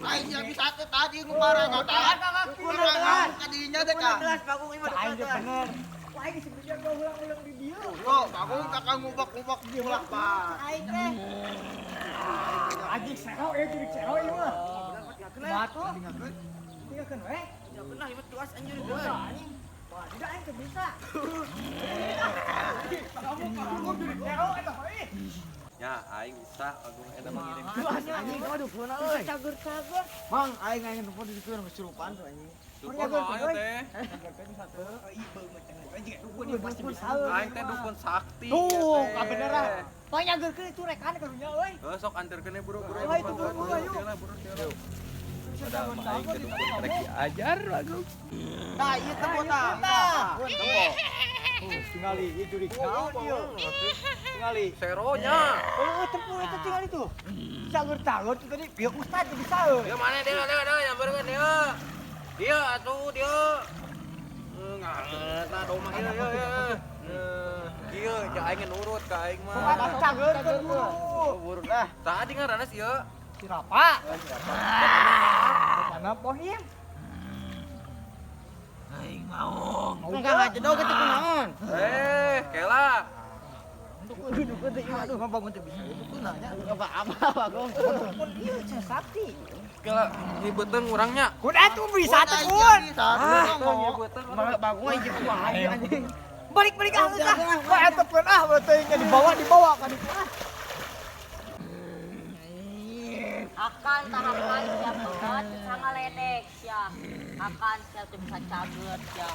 Aing yang bisa teh tadi ngumpara kata. Kurang kadinya teh ka. Bagong ieu mah. Aing ge bener. Wah, aing sebenarnya gua ulang-ulang di dieu. Yo, bagong kakak ngubak-ngubak ulah pak. Aing teh. Anjing sero ieu jurig sero ieu mah. Batu. Tinggalkeun we. Ya benar ieu mah tuas anjir. Anjing. Wah, tidak aing teu bisa. Kamu kamu jurig sero eta euy. Ya, aing bisa Agung eta mengirim. Anjing mah dukuna euy. Cager-cager. Mang, aing aing telepon di situ kesurupan tuh anjing. Dukun aing teh. Dukun pasti bisa. Aing teh dukun sakti. Tuh, ieu teh. kabeneran. Panyageurkeun itu rekan karunya euy. Heuh, sok anterkeun buru-buru. Ayo, itu buru-buru, ayo. Padahal mah aing teh dukun rek diajar Agung. Tah, ieu teh tah. Tingali ieu jurig naon ieu. Tingali. Seronya. Oh, tempuh itu tingali tuh. Cager-cager tuh tadi pihak ustad tuh bisa euy. Dia mana dia dia dia nyamperkeun dia. Dia atuh dia. Nganget nah domah ieu ieu ieu. Kieu cek aing nurut ka aing mah. Cager buru. Buru lah. Tadi ngaranna sih ieu. Si Rapa. Bapana Pohim. Aing mau. Enggak ngajedog kitu kunaon. Eh, kela. Dukun dukun teh ieu aduh bangun teh bisa dukun nanya. Apa-apa Bagong. Dukun ieu cenah sakti. Kela di beuteung urangnya. Kun atuh bisa atuh kun. Ah, ieu beuteung. Malah Bagong aing jeung kumaha anjing. Balik-balik ah geus ah. Wah eta pun ah beuteung dibawa ka ditu ah. Akan tahapan siap banget sama ledek sia. Akan siap teu bisa caget sia.